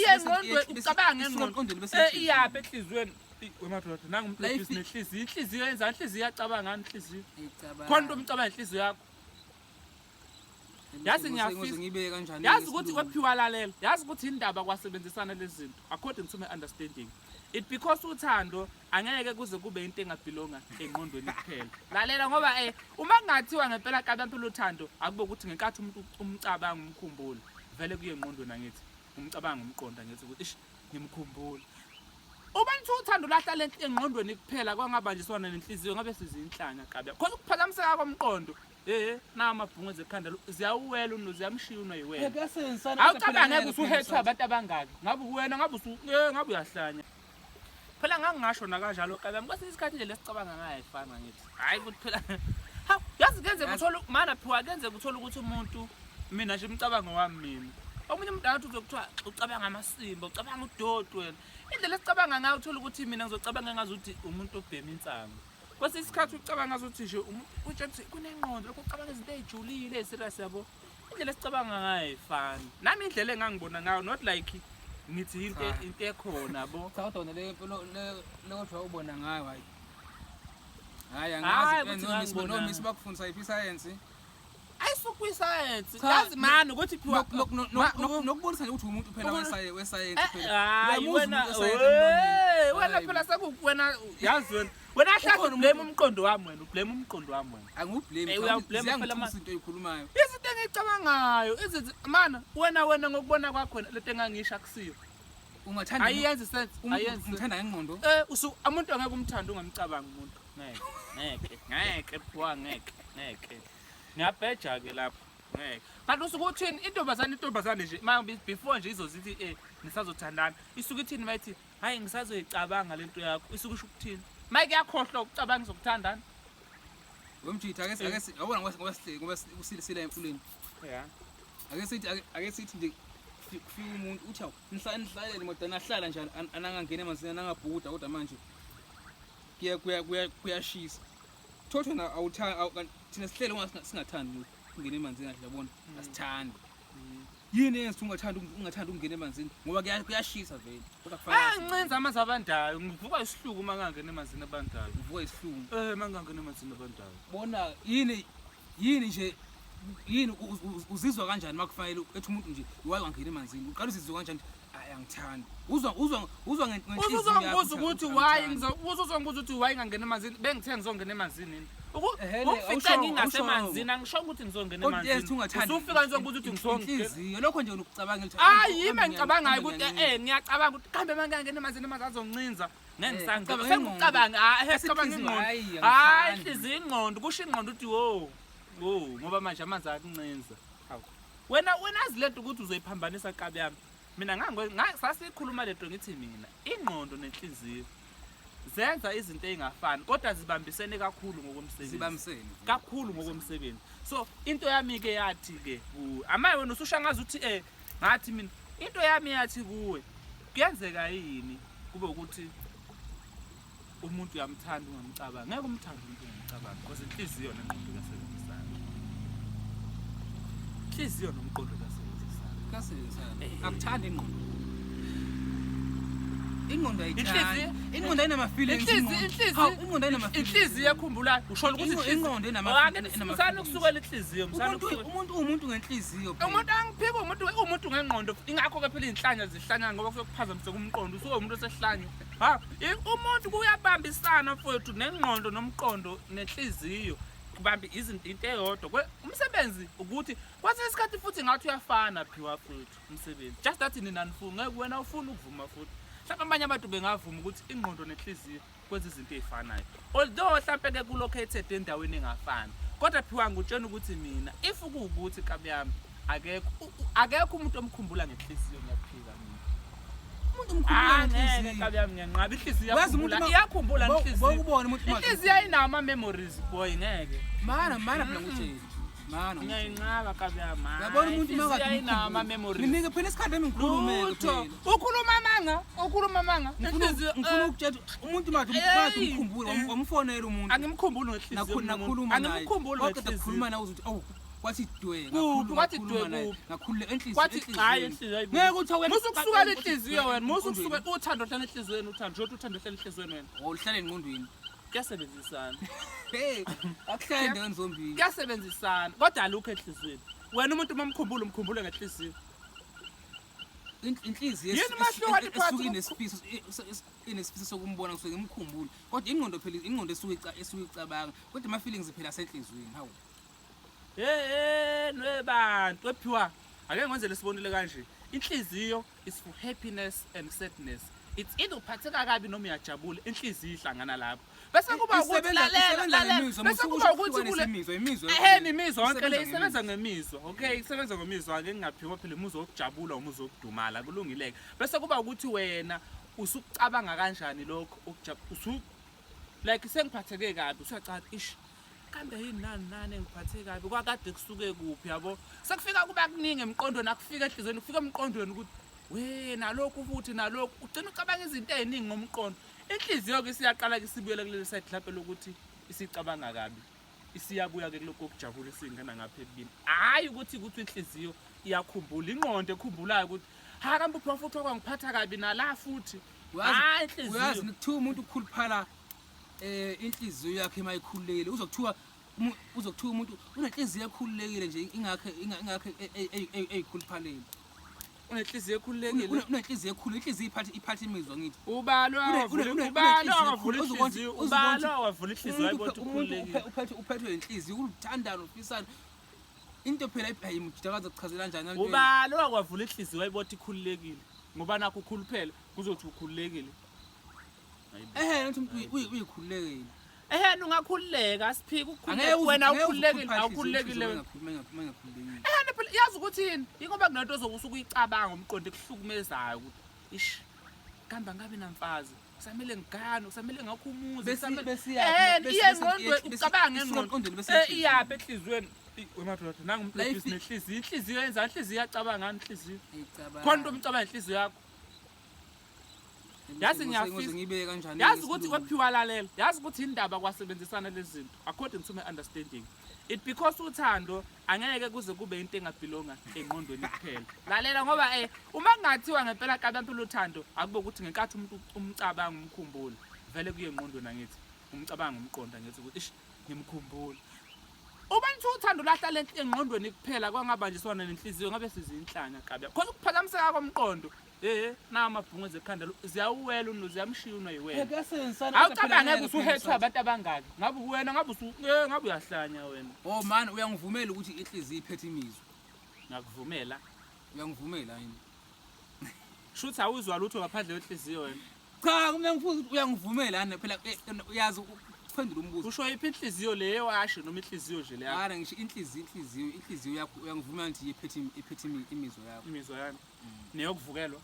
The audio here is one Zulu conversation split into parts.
Iye engqondweni, ucabanga isuka ngengqondo. emqondweni bese Eh, iyaphi enhliziyweni? Eyi, wemadoda, nangu umuntu La obhizi nenhliziyo. Inhliziyo yenza, inhliziyo iyacabanga ngani inhliziyo? Icabanga. Khona into omcabanga inhliziyo yakho. Yazi ngiyafisa- ngiyibeke kanjani Yazi ukuthi kwephiwa lalela. Yazi ukuthi indaba kwasebenzisana lezi zinto according to my understanding. It because uthando angeke kuze kube into engabhilonga engqondweni kuphela. Lalela ngoba uma kungathiwa ngempela kabi impela uthando akube ukuthi ngenkathi umuntu umcabanga umkhumbula vele kuye engqondweni angithi umcabanga umqonda ngithi ukuthi ish ngimkhumbula. Uma nithi uthando lahlala engqondweni kuphela kwangabanjiswana nenhliziyo ngabe sizinhlanya kabi. Khona ukuphazamiseka komqondo. Na amabhungu ezekhanda ziyawuwela uno ziyamshiya uno yiwena. Kuyasebenzisana. Awucabange ukuthi uhethwe abantu abangaki. Ngabe wena ngabe usu ngabe uyahlanya. Phela ngangingasho nakanjalo kabi. Kwesinye isikhathi nje lesicabanga ngayo ayifani ngithi. Hayi ukuthi phela ha yazi kenzeka uthola mana phiwa kenzeka uthola ukuthi umuntu mina nje umcabango wami mina. Omunye umuntu angathi uzokuthiwa ucabanga amasimba, ucabanga udoti wena. Indlela esicabanga ngayo uthola ukuthi mina ngizocabanga ngazuthi umuntu obhema insangu. Kwesinye isikhathi ucabanga ngazuthi nje umuntu utshela ukuthi kunengqondo lokho ucabanga izinto ey'julile ey'serious yabo. Indlela esicabanga ngayo ayifani. Nami indlela engangibona ngayo not like ngithi into Cha. into ekhona yabo. Cha kodwa wena le le le kodwa ubona ngayo hayi. Hayi Hayi, angazi ukuthi no miss no ngangibonanga. miss bakufundisa iphi science. Ayisukwisayensi. Cha, Yazi mani ukuthi phiwa Nokubonisa nje ukuthi umuntu phela wesayensi Eh, phela. hayi Uyamuzwa wena umuntu wesayensi emlonyeni. eh, wena Hayi, phela sekuwena yazi wena wena hlahla Ukhona ublame umqondo wami wena ublame umqondo wami wena. Angiwublame. Eh, uyawublame phela ma- Ziyangithusa into oyikhulumayo. Izinto engiyicabangayo izinto mana wena wena ngokubona kwakho wena lento engangisho akusiyo. Ungathanda Ayiyenzi sense umuntu ayiyenzi. sense. umthanda ngengqondo. Usu umuntu angeke umthande ungamcabangi umuntu. Ngeke ngeke ngeke phuwa ngeke ngeke. Ngiyabheja ke lapho. Ngeke. Kanti usuke uthini intombazane intombazane nje ma before nje izozithi nisazothandana isuke ithini mayithi hayi ngisazoyicabanga lento yakho isuke isho ukuthini? Mike yakhohlwa ukucabanga izokuthandana. Wemjitha ake ake yabona ngoba ngoba sihle ngoba usile sila emfuleni. Yeah. Ake sithi ake sithi nje kufika umuntu uthi awu nihlalele modana ahlala nje anangangena emanzini anangabhukuda kodwa manje kuya kuya kuya kuyashisa. Thotho na awuthanda thina sihlele singathandi ukungena emanzini kahle yabona asithandi. Yini eyenza ukuthi ungathandi ukungena emanzini ngoba kuyashisa vele. Kodwa kufanele Ancinza amanzi abandayo ngivuka isihluku uma ngangena emanzini abandayo. uvuka isihlungu. Uma ngangena emanzini abandayo. Bona yini yini nje yini uzizwa kanjani makufanele ethi umuntu nje why wangena emanzini uqala uzizwe kanjani hayi angithandi uzwa uzwa uzwa ngenhliziyo Uzozongibuza ukuthi why uzozongibuza ukuthi why ngangena emanzini bengithe ngizongena emanzini yini. Ehhe, Ukufica awusho- ngingasemanzini angisho ukuthi ngizongena Kodwa yes, emanzini. ungathandi Usufika ngizongibuza ukuthi ngizongena. inhliziyo lokho nje unokucabanga ukuthi Hayi yimi engicabangayo ukuthi ngiyacabanga ukuthi kambe mangangena emanzini amanzi azoncinza. Ngeke ngisangena. cabanga Sengicabanga hayi Bese cabanga inhliziyo, ingqondo. hhayi, Hayi angithandi. inhliziyo ingqondo kusho ingqondo ukuthi wo. Wo ngoba manje amanzi akuncinza. Hawu. Wena wena azi lento ukuthi uzoyiphambanisa kabi yami. Mina sasikhuluma lento ngithi mina ingqondo nenhliziyo zenza izinto ey'ngafani kodwa zibambisene kakhulu ngokomsebenzi. Zibambisene. Kakhulu ngokomsebenzi. So into yami ke yathi ke kuwe. Amaye wena ususha ngazi ukuthi ngathi mina into yami yathi kuwe kuyenzeka yini kube ukuthi umuntu uyamthanda ungamcabangi. Ngeke umthande umuntu ungamcabangi because inhliziyo nengqondo kuyasebenzisana. Inhliziyo nomqondo kuyasebenzisana. Kuyasebenzisana. Akuthandi ingqondo. Ingqondo ayithandi. Inhliziyo- Ingqondo ayinama feelings. Ingqondo ayinama feelings. Inhliziyo yakhumbula usho ukuthi Ingqondo Msana feelings. ukusukela inhliziyo, msana Umuntu ukusukela. umuntu umuntu ngenhliziyo phela. Umuntu angiphiki umuntu umuntu ngengqondo ingakho ke phela izinhlanya zihlanya ngoba kusuke kuphazamiseka umqondo usuke umuntu osehlanya. Ha, umuntu kuyabambisana mfowethu nengqondo nomqondo nenhliziyo kubambi izinto into eyodwa. Umsebenzi ukuthi kwesinye isikhathi futhi ngathi uyafana phiwa futhi umsebenzi. Just that nina nifuni ngeke wena ufuna ukuvuma futhi. Mhlawumbe abanye abantu bengavuma ukuthi ingqondo nenhliziyo kwenza izinto ey'fanayo. Although mhlampe ke ku-located endaweni engafani. Kodwa phiwa ngutshena ukuthi mina if kuwukuthi nkabi yami akekho umuntu omkhumbula ngenhliziyo ngiyaphika mina. Umuntu umkhumbula Ngeke ngenhliziyo. nkabi yami ngiyanqaba inhliziyo Wazi umuntu iyakhumbula iyakhumbula inhliziyo. Bokubona umuntu Inhliziyo ayinawo ama memories boy ngeke. Mana mana phela ngutshela. Mana. Ngiyayinqaba nkabi yami. Uyabona umuntu Inhliziyo makade ayinawo ama memories. Nginike phela isikhathi nami ngikhulume Lutho. phela. Ukhuluma amanga, ukhuluma amanga. Inhliziyo Ngifuna ukutshela umuntu manje Hey. umkhumbule wamfonela umuntu. Angimkhumbuli ngenhliziyo. Nakhuluma naye. Angimkhumbuli Waqeda ngenhliziyo. kukhuluma nawe uzothi awu. Kwathi dwe. Kuphi? Kwathi dwe ngakhuluma naye, kuphi? Ngakhulule enhliziyo. Kwathi hayi inhliziyo ayibuki. Ngeke uthi awena- Musa ukusukela inhliziyo wena, musa ukusukela uthando hlala enhliziyweni uthando, nje uthando hlala enhliziyweni wena. Oh, uhlale engqondweni. Kuyasebenzisana. Hey, akuhlale endaweni zombili. Kuyasebenzisana, kodwa alukho enhliziyweni. Wena umuntu uma umkhumbula umkhumbule ngenhliziyo. Inhliziyo Yini umahluko phakathi esuke inesifiso inesifiso sokumbona kusuke ngimkhumbule. Kodwa ingqondo phela ingqondo esuke esuke icabanga. Kodwa ama feelings phela asenhliziyweni. Hawu. Hey, nwebantu wephiwa. Ake ngenzele isibonelo kanje. Inhliziyo is for happiness and sadness. It's either uphatheka kabi noma uyajabula, inhliziyo ihlangana lapho. Bese kuba ukuthi Isebenza- lalela, isebenza lalela. ngemizwa, Bese musuke kuba usho ukuthi ukuhlukanisa kule imizwa, imizwa. Ehhe imizwa yonke le Isebenza isebenza ngemizwa. Okay, isebenza ngemizwa ake ngingaphiwa phela umuzwa wokujabula, umuzwa wokudumala, kulungileke. Bese kuba ukuthi wena usukucabanga kanjani lokho ukujabula usu like sengiphatheke kabi usuyacabanga ish kambe yini nani nani engiphathe kabi kwakade kusuke kuphi yabo sekufika kuba kuningi emqondweni akufika enhliziyweni kufika emqondweni ukuthi we nalokhu futhi nalokhu ugcina ucabanga izinto ey'ningi ngomqondo inhliziyo-ke isiyaqala-ke isibuyela kuleli side mhlampe lokuthi isicabanga kabi isiyabuya-ke kulokhu kokujabula isingena ngapha ekubini hhayi ukuthi ukuthi inhliziyo iyakhumbula ingqondo ekhumbulayo ukuthi ha kambe uphiwa futhi okwangiphatha kabi nala futhi hhayi Uyazi inhliziyo kuthiwa umuntu ukhuluphala inhliziyo yakhe mayikhululekile uzokuthiwa uzokuthiwa umuntu unenhliziyo ekhululekile nje ingakhe ingakhe eyikhuluphalile. Unenhliziyo ekhululekile. Unenhliziyo ekhulu, inhliziyo iphatha imizwa ngithi. Ubani ubani owavula inhliziyo? Ubani owavula inhliziyo ayibona Umuntu ukhululekile? uphethwe inhliziyo uluthandana ufisana. Into phela ayimjakaza kuchazela kanjani lento? Ubani owavula inhliziyo ayibona ikhululekile? Ngoba nakho ukhuluphele kuzothi ukhululekile. Ehe, umuntu uyikhululekile. Ehhe ungakhululeka siphike ukukhululeka wena ukhululekile awukhululekile wena. Awukhululekile. Ehhe phela yazi ukuthi yini? Ingoba kunento ozobe usuke uyicabanga umqondo ekuhlukumezayo ukuthi ish kamba ngabe namfazi kusamele ngigane kusamele ngakho umuzi kusamele iye engqondweni ucabanga engqondo iyaphi enhliziyweni wemadoda nangu umuntu webhizinisi nenhliziyo inhliziyo yenza inhliziyo iyacabanga ngani inhliziyo khona into umcabanga inhliziyo yakho Yazi ngiyafisa- ngibeke kanjani yazi ukuthi kwephiwa lalela yazi ukuthi indaba kwasebenzisana lezi zinto according to my understanding it because uthando angeke kuze kube into engabhilonga engqondweni kuphela lalela ngoba uma kungathiwa ngempela kabi impela uthando akube ukuthi ngenkathi umuntu umcabanga umkhumbula vele kuye engqondweni angithi umcabanga umqonda ngithi ukuthi ish ngimkhumbula uma nithi uthando lahlala engqondweni kuphela kwangabanjiswana nenhliziyo ngabe sizinhlanya kabi because ukuphazamiseka komqondo na amabhungu ezekhanda ziyawuwela uno ziyamshiya uno yiwena awucabange ukuthi uhethwe abantu abangaki ngabe wena ngabe usu ngabe uyahlanya wena. Oh man, uyangivumela ukuthi inhliziyo iphethe imizwa. Ngiyakuvumela. Uyangivumela yini? Shuthi awuzwa lutho ngaphandle kwenhliziyo wena. Cha, mina ngifuna ukuthi uyangivumela yini phela uyazi ukuphendula umbuzo. Usho iphi inhliziyo leyo washo noma inhliziyo nje leyo? Hayi ngisho inhliziyo inhliziyo inhliziyo yakho uyangivumela ukuthi iphethe iphethe imizwa yakho. Imizwa yami. Neyokuvukelwa.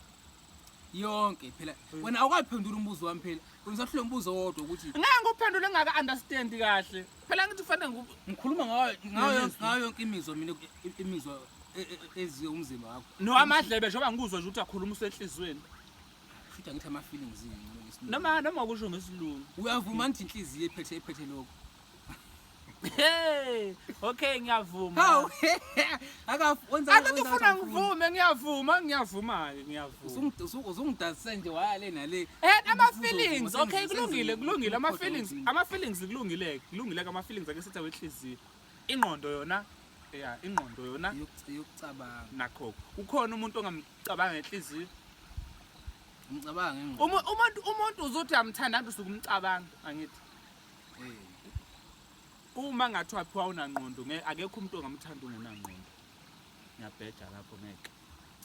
Yonke phela wena awukaphendula umbuzo wami phela. Usahlule umbuzo owodwa ukuthi ngeke ngikuphendule ngingaka understand kahle. Phela ngithi kufanele ngikhuluma ngayo ngayo ngayo yonke imizwa mina imizwa eziwe umzimba wakho. No amadlebe njengoba ngikuzwa nje ukuthi akhuluma usenhlizweni. Futhi angithi ama feelings yini. Noma kusho ngesilungu. Uyavuma ngithi inhliziyo ephethe lokho. Hey, okay ngiyavuma. Hawu. Akawenza Akathi ufuna ngivume ngiyavuma ngiyavuma ke ngiyavuma. Uzungidasisa nje waya le nale. Ama feelings okay kulungile kulungile ama feelings ama feelings kulungile kulungile ama feelings ake sithi awenhliziyo. Ingqondo yona yeah ingqondo yona yokucabanga. Nakho ukhona umuntu ongamcabanga ngenhliziyo. Ngicabanga ngengqondo. Umuntu uzothi amthanda usuke umcabanga angithi. Uma ngathiwa phiwa unangqondo ngeke akekho umuntu ongamthanda ungenangqondo. Ngiyabheja lapho ngeke.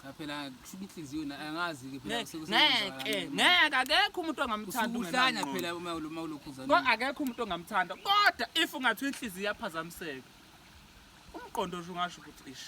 Cha phela kusho inhliziyo angazi ke phela Ngeke ngeke akekho umuntu ongamthanda ungenangqondo. Phela uma ulokhuza. Kodwa akekho umuntu ongamthanda kodwa if ungathiwa inhliziyo iyaphazamiseka umqondo nje ungasho ukuthi ish.